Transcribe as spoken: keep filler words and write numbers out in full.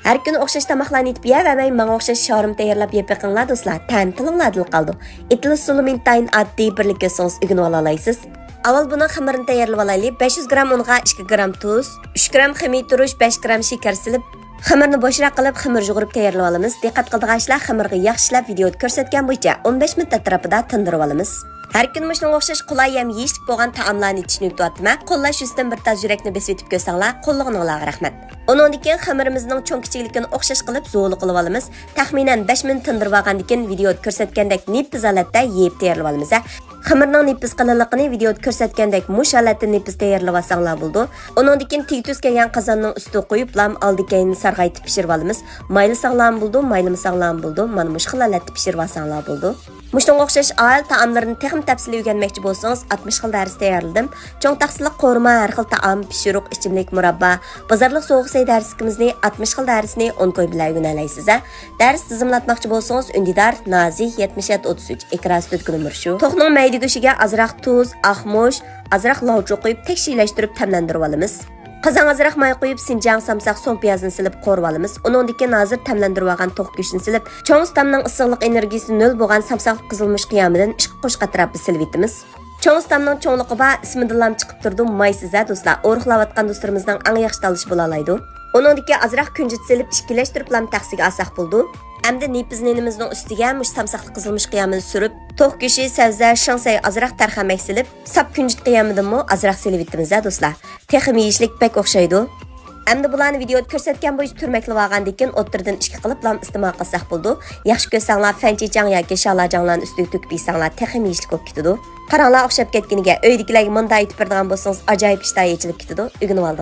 ھەر كۈنى ئوخشاش تاماقلارنى ئېتىپ يەۋەرمەي، ماڭا ئوخشاش شارۇم تەييارلاپ يەپ بېقىڭلار دوستلار، تەمى تىلىڭلاردىلا قالىدۇ. ئېتىلىش ئۇسۇلىمۇ ئىنتايىن ئاددىي، بىرلىككە كەلسىڭىز ئۆگىنىۋالالايسىز. ئاۋۋال بۇنىڭ خېمىرىنى تەييارلىۋالايلى. بەش يۈز گرام ئۇنغا ئىككى گرام تۇز، ئۈچ گرام خېمىر تۇرۇش، بەش گرام شېكەر سېلىپ، خېمىرنى بوشراق قىلىپ، خېمىر يۇغۇرۇپ تەييارلىۋالىمىز. دىققەت قىلىدىغان ئىشلار، خېمىرغا ياخشىلاپ ۋىدېئودا كۆرسەتكەن بويىچە ئون بەش مىنۇت ئەتراپىدا تىندۇرۇۋالىمىز. ھەر كۈنى مۇشۇنىڭغا ئوخشاش قولاي ھەم يېيىشلىك بولغان تائاملارنى ئېتىشنى ئۆگىتىۋاتىمەن. قوللاش يۈزىدىن بىر تال يۈرەكنى بېسىۋېتىپ كۆرسەڭلار، قوللىغىنىڭلارغا رەھمەت. ئۇنىڭدىن كېيىن خېمىرىمىزنىڭ چوڭ كىچىكلىكىنى ئوخشاش قىلىپ زۇۋىلى قىلىۋالىمىز. تەخمىنەن بەش مىنۇت تىندۇرۇۋالغاندىن كېيىن ۋىدېئودا كۆرسەتكەندەك نېپىز ھالەتتە يېيىپ تەييارلىۋالىمىز ھە. خېمىرنىڭ نېپىز قېلىنلىقىنى ۋىدېئودا كۆرسەتكەندەك مۇشۇ ھالەتتە نېپىز تەييارلىۋالساڭلار بولىدۇ. ئۇنىڭدىن كېيىن تېگى تۈز كەلگەن قازاننىڭ ئۈستىگە قويۇپلا ئالدى كەينىنى سارغايتىپ پىشۇرۇۋالىمىز. مايلىساڭلارمۇ بولىدۇ، مايلىمىساڭلارمۇ بولىدۇ. مانا مۇشۇ خىل ھالەتتە پىشۇرۇۋالساڭلار بولىدۇ. مۇشۇنىڭغا ئوخشاش ئائىلە تائاملىرىنى تېخىمۇ تەپسىلىي ئۆگەنمەكچى بولسىڭىز، ئاتمىش خىل دەرس تەييارلىدىم. چوڭ تاخسىلىق قورۇما، ھەر خىل تائام، پىشۇرۇق، ئىچىملىك، مۇراببا. بازارلىق سوغۇق سەي دەرسلىكىمىزنى، ئاتمىش خىل دەرسنى ئون كوي بىلەن ئۆگىنەلەيسىز ھە. دەرس تىزىملاتماقچى بولسىڭىز، ئۈندىدار، نازى، يەتمىش يەتتە ئوتتۇز ئۈچ، ئېكران ئۈستىدىكى نومۇر شۇ. توخۇنىڭ مەيدە گۆشىگە ئازراق تۇز، ئاق مۇچ، ئازراق لاۋچۇ قويۇپ، تەكشىلەشتۈرۈپ تەملەندۈرۈۋالىمىز. قازانغا ئازراق ماي قويۇپ، سىنجاڭ سامساق، سوڭ پىيازنى سېلىپ قورۇۋالىمىز. ئۇنىڭدىن كېيىن ھازىر تەملەندۈرۈۋالغان توخۇ گۆشىنى سېلىپ، چوڭ ئۇستامنىڭ ئىسسىقلىق ئېنېرگىيىسى نۆل بولغان سامساقلىق قىزىلمۇچ قىيامىدىن ئىككى قوشۇق ئەتراپىدا سېلىۋېتىمىز. چوڭ ئۇستامنىڭ چوڭلۇقى بار، ئىسمىدىنلام چىقىپ تۇرىدۇ، مايسىز ھە دوستلار، ئورۇقلاۋاتقان دوستلىرىمىزنىڭ ئەڭ ياخشى تاللىشى بولالايدۇ. ئۇنىڭدىن كېيىن ئازراق كۈنجۈت سېلىپ، ئىككىلەشتۈرۈپلام تەخسىگە ئالساق بولىدۇ. ئەمدى نېپىز نېنىمىزنىڭ ئۈستىگە مۇشۇ سامساقلىق قىزىلمۇچ قىيامىنى سۈرۈپ، توخۇ گۆشى، سەۋزە، شېڭسەي ئازراق تەرخەمەك سېلىپ، ساپ كۈنجۈت قىيامىدىنمۇ ئازراق سېلىۋېتىمىز ھە دوستلار. تېخىمۇ يېيىشلىك بەك ئوخشايدۇ. ئەمدى بۇلارنى ۋىدېئودا كۆرسەتكەن بويىچە تۈرمەكلىۋالغاندىن كېيىن ئوتتۇرىدىن ئىككى قىلىپلام ئىستېمال قىلساق بولىدۇ. ياخشى كۆرسەڭلار فەنچىچاڭ ياكى شالاجاڭلارنى ئۈستىگە تۆكۈپ يېسەڭلار تېخىمۇ يېيىشلىك بولۇپ كېتىدۇ. قاراڭلار ئوخشاپ كەتكىنىگە، ئۆيدىكىلەرگە مۇنداق ئېتىپ بېرىدىغان بولسىڭىز ئاجايىپ ئىشتىھا ئېچىلىپ كېتىدۇ. ئۆگىنىۋالدىڭلار.